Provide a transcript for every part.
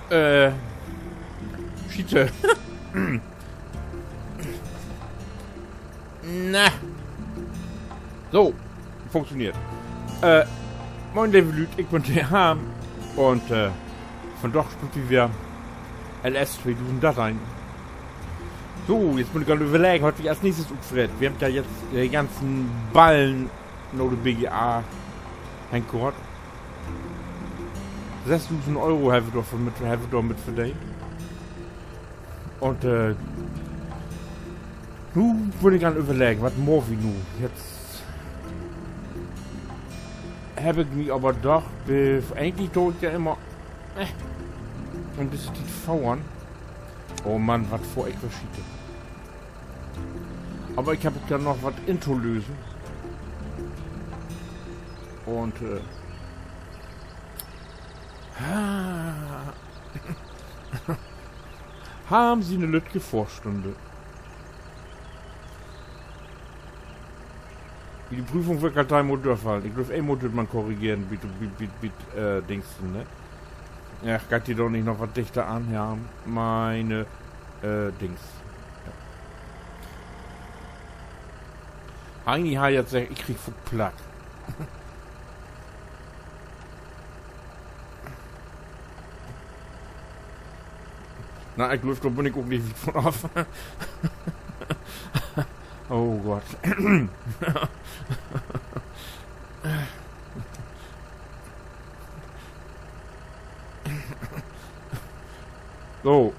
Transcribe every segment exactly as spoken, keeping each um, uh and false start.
Äh, Schiete. Na. So, funktioneert. Äh, moin, leve Lüüd, ik bün de Harm. Un, äh, vundaag speelt wi weer L S tweedusend dörteihn. So, nu mutt ik mal överleggen, wat wi as nächstes utfreet. Wi hebbt ja nu de ganzen Ballen na de B G A henkaat. Sössdusend Euro hebbt wi dor mit, hebbt wi dor mit verdeent. Un, äh, nu bün ik an överleggen, wat maakt wi nu? Nu heff ik mi aver doch, äh, egentlich do ik ja immer, äh, üm disse Tiet fohren. Oh Mann, wat fohr ik för Schiete. Aver ik heff ok ja noch wat intolösen. Un, äh, Harm siene lüttke Fohrstünn. Bi de Prüfung weer ik al dreemal dörfallen. Ik glööv, eenmal dörf man korrigeren, bi, bi, bi, bi, äh, Dingsen, ne? Ach, geiht di doch nich noch wat dichter an, ja. Mien, äh, Dings. Ja. Heini harr nu seggt, ik krieg Footplack. Na, ik glööv, dor bün ik ok nich wiet vun af. Oh Gott. So.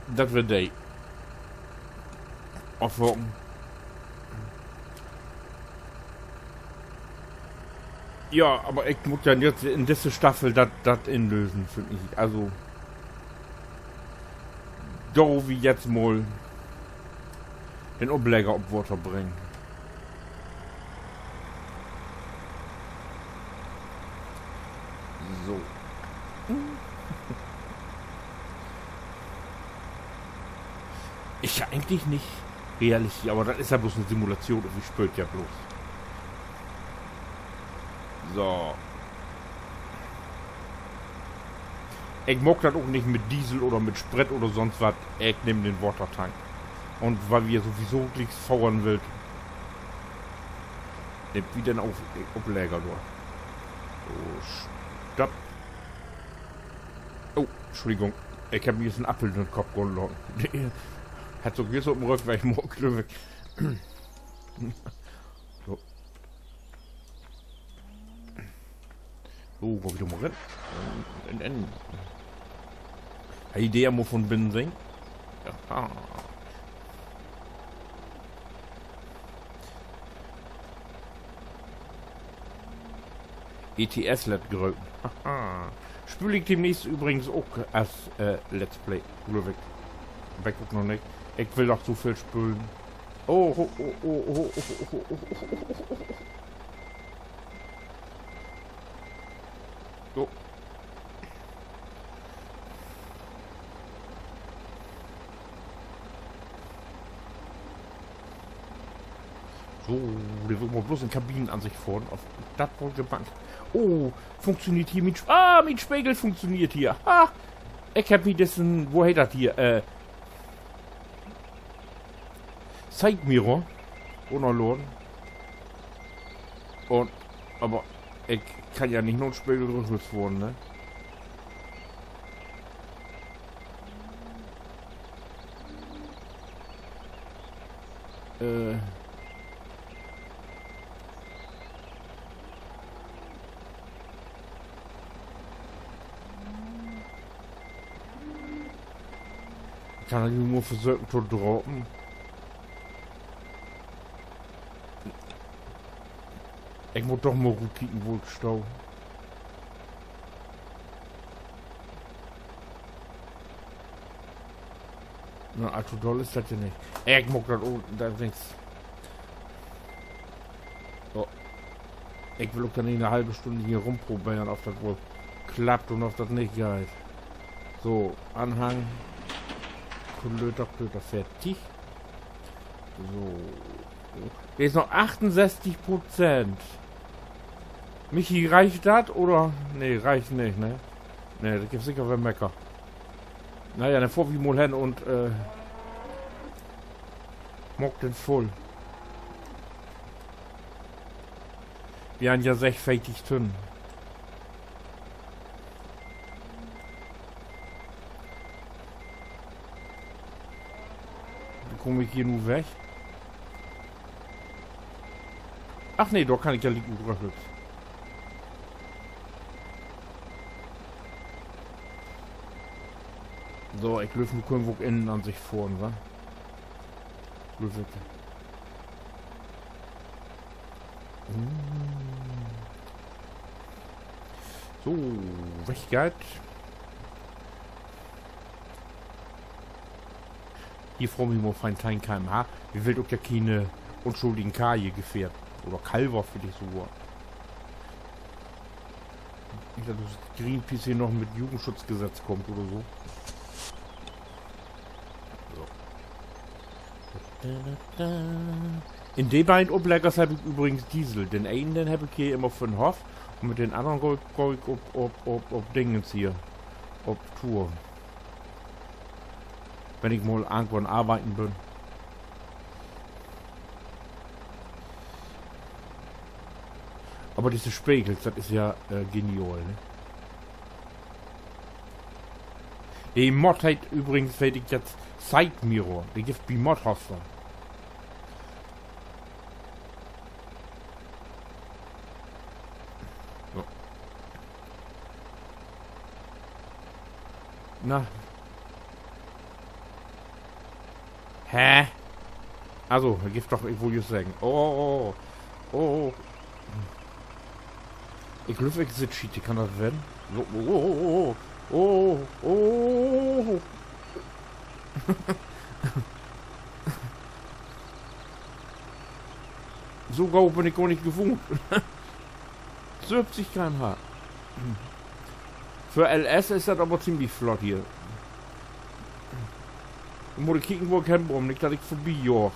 Dat weer de. Of, ähm, ja, aver ik mutt ja nu in disse Staffel dat, dat inlösen, finn ik. Also, do wi jetzt mal den Oplegger op Water bringen. So. Is ja egentlich nich realistisch, aver dat is ja blots en Simulation un wi speelt ja blots. So. Ik maak dat ok nich mit Diesel oder mit Sprit oder sonst wat. Ik nehm den Watertank. Un wiel wi sowieso glieks fohren wüllt, nehmt wi den Op-, Oplegger dor. So, stopp. Oh, Entschuldigung. Ik heff mi jüst en Appel in den Kopp gahn laten. Hett sik ok jüst op den Rückweg maakt, glööv ik. So. So, gah wi dor mal rin. Un, un, un. Harr de ja mal vun binnen sehn. Ja. E T S lett gröten. Speel ik demnächst übrigens ok as, äh, Let's Play, glööv ik. Weet ik ok noch nich. Ik will noch so veel spelen. Oh, oh, oh. So. So, de will mal blots in Kabinenansicht fohren. Of dat woll gebannt. Oh, funktioneert hier mien Sp-, ah, mien Spegel funktioneert hier. Ha! Ik heff mi dissen, wo heet dat hier? Äh, Side Mirror runnerladen. Un, aver ik kann ja nich na 'n Spegel rückwärts fohren, ne? Äh. Ik kann dat nur versöken to drapen. Ik mutt doch mal goot kieken, wo ik stah. Na, allto doll is dat ja nich. Ik maak dat ok, dat is nix. So. Ik will ok ja nich 'ne halve Stünn hier rumproberen, of dat woll klappt un of dat nich geiht. So, Anhang. Klöter, Klöter, fertig. So. De is noch achtunsesstig Prozent. Michi, reicht dat oder? Nee, reicht nich, ne? Nee, dat gifft seker weer Mecker. Na ja, denn fohr wi mal hen un, äh, maakt den vull. Wi harrn ja seggt, veertig Tünnen. Wo kaam ik hier nu weg? Ach nee, dor kann ik ja liek röchels. So, ik glööv, nu köönt wi ok Innenansicht fohren, wa? Glööv ik. So, weg geiht dat. Hier fohr wi mal fein teihn K M H. Wi wüllt ok ja kene unschulligen Kaje gefährden. Oder Kalver villicht sogor. Nich, dat Greenpeace hier noch mit Jugendschutzgesetz kummt oder so. So. In de beiden Opleggers heff ik übrigens Diesel. Den enen, den heff ik hier immer för'n Hoff. Un mit den annern gah ik, gah ik op, op, op, op Dingens hier. Op Tour. Wenn ik mal irgendwo an Arbeiden bün. Aver disse Spegels, dat is ja, äh, genial, ne? De Mod heet übrigens, weet ik jetzt, Side Mirror. De gifft bi Modhoster. So. Na. Hä? Also, gifft doch, ik wull jüst seggen. Oh, oh, oh, oh. Ik glööv, ik sitt schiet, kann dat ween? So, oh, oh, oh, oh. So gau bün ik gor nich gewohnt. Söventig K M H. För L S is dat aver teemlich flott hier. Denn mutt ik kieken, wo ik hen brumm, nich dat ik vörbi jaag.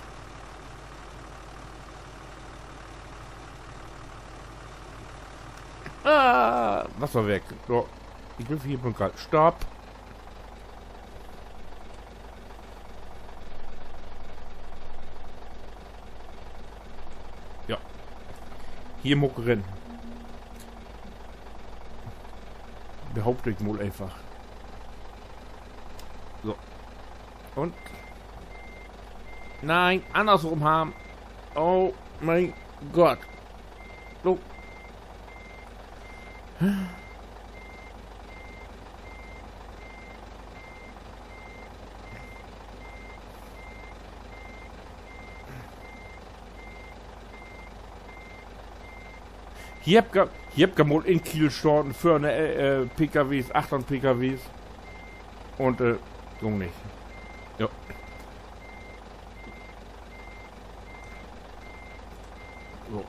Ah, Wasserwerk. So, ik glööv, hier bün ik al. Stopp. Ja. Hier mutt ik rin. Behaupt ik mal eenfach. So. Un? Nee, annersrum, Harm. Oh mien Gott. So. Hier hebb ik, hier hebb ik mal in Kiel stahn, vörn, äh, äh, P K Ws, achtern P K Ws. Un, äh, gung nich. Ja. So.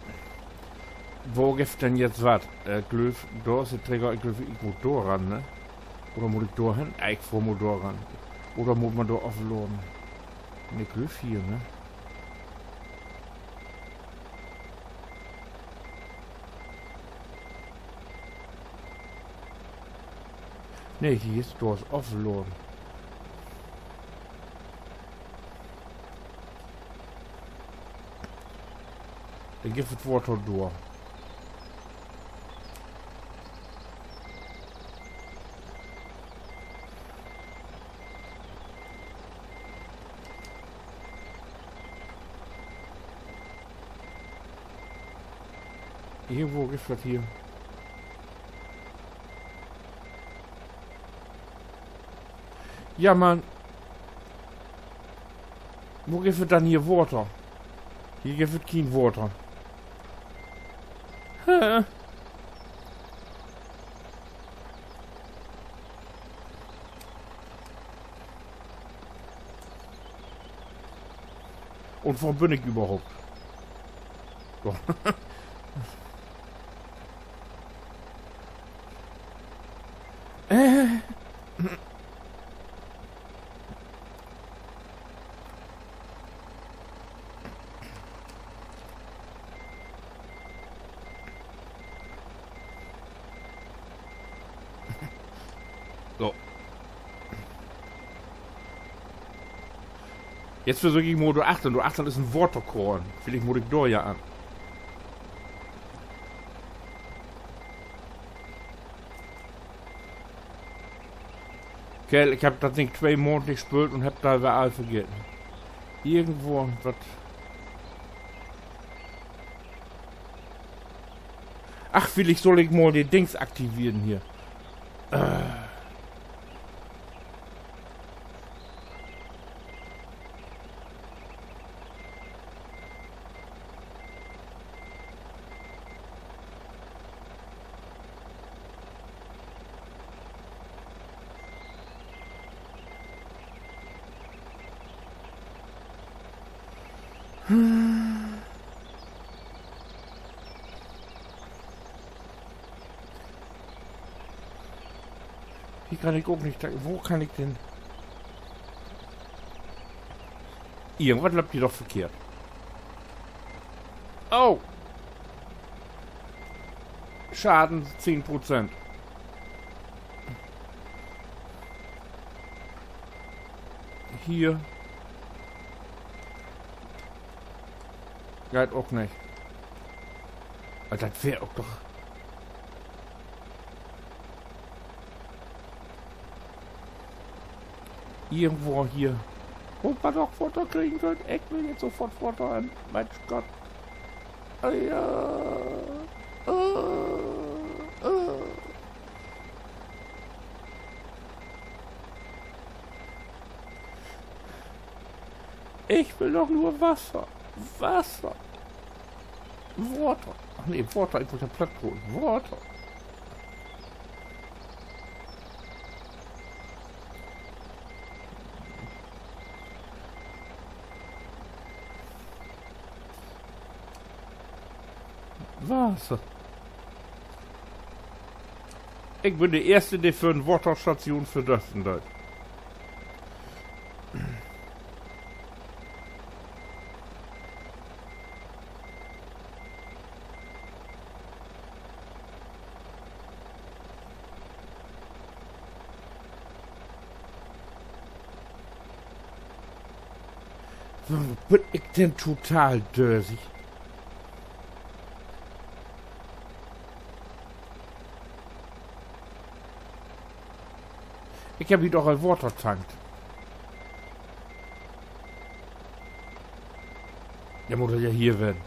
Wo gifft denn jetzt wat? Äh, glööv, dor is de Trecker, ik glööv, ik mutt dor ran, ne? Oder mutt ik dor hen? Äh, ik fohr mal dor ran. Oder mutt man dor afladen? Nee, ik glööv hier, ne? Nee, hier is, dor is afladen. Denn gifft dat Water dor. Irgendwo gifft dat hier. Ja, Mann. Wo gifft dat denn hier Water? Hier gifft dat kien Water. Hä? Un wo bün ik överhaupt? So. Äh. So. Jetzt versöök ik mal dor achtern. Dor achtern is en Waterkraan. Villicht mutt ik dor ja an. Kerl, ik hebb dat Ding twee Maand nich speelt un hebb dat weer all vergeten. Irgendwo wat. Ach, villicht sall ik mal de Dings aktiveren hier. Äh. Hier kann ik ok nich, wo kann ik denn? Irgendwat löppt hier doch verkehrt. Oh! Schaden zehn Prozent. Hier. Geiht ok nich. Aver dat weer ok doch. Irgendwo hier. Wo man doch Water kriegen köönt. Ik will nu sofort Water hebben. Mensch Gott. Ah, ja. Ah, ah. Ik will doch nur Wasser. Wasser. Water. Ach nee, Water. Ik wull ja Platt bruken. Water. Wasser. Ik bün de Eerste, de för en Waterstation verdösten deit. Wo bün ik denn total dösig? Ik heff hier doch al Water tankt. Denn mutt dat ja hier ween.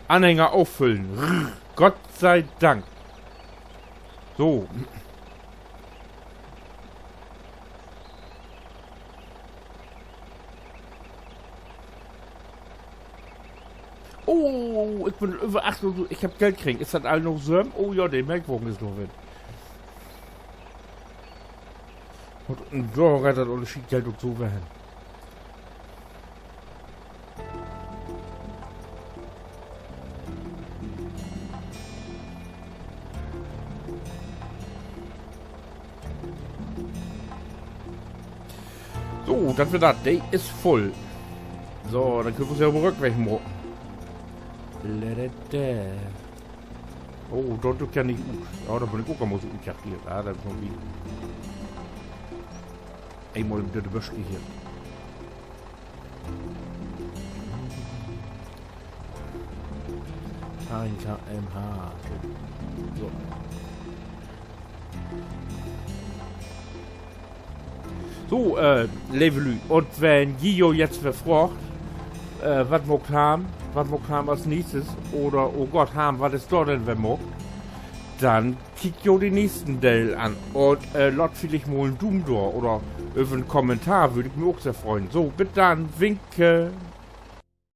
Anhänger auffüllen. Rrr, Gott sei Dank. So. Oh, ik bün över acht Uhr, ik heff Geld kregen. Is dat all noch so? Oh ja, de Melkwagen is noch weg. Un dor geiht dat olle Schietgeld ok so weer hen. So, dat weer dat. De is vull. So, denn köönt wi us ja op den Rückweg maken. Ladada. Oh, dor dükk ja nich ut. Ja, dor bün ik ok al mal so utjagt hier. Ja, dat is noch wie. Eenmal in de Bösch hier. Ein K M H. So. So, äh, leve Lüüd, un wenn ji jo jetzt weer fraagt, äh, wat maakt Harm, wat maakt Harm as neegstes, oder, oh Gott, Harm, wat is dor denn weer maakt, denn kiekt jo den neegsten Deel an un, äh, laat villicht mal en Duum dor oder över en Kommentar, wöör ik mi ok sehr freuen. So, bit denn, winke.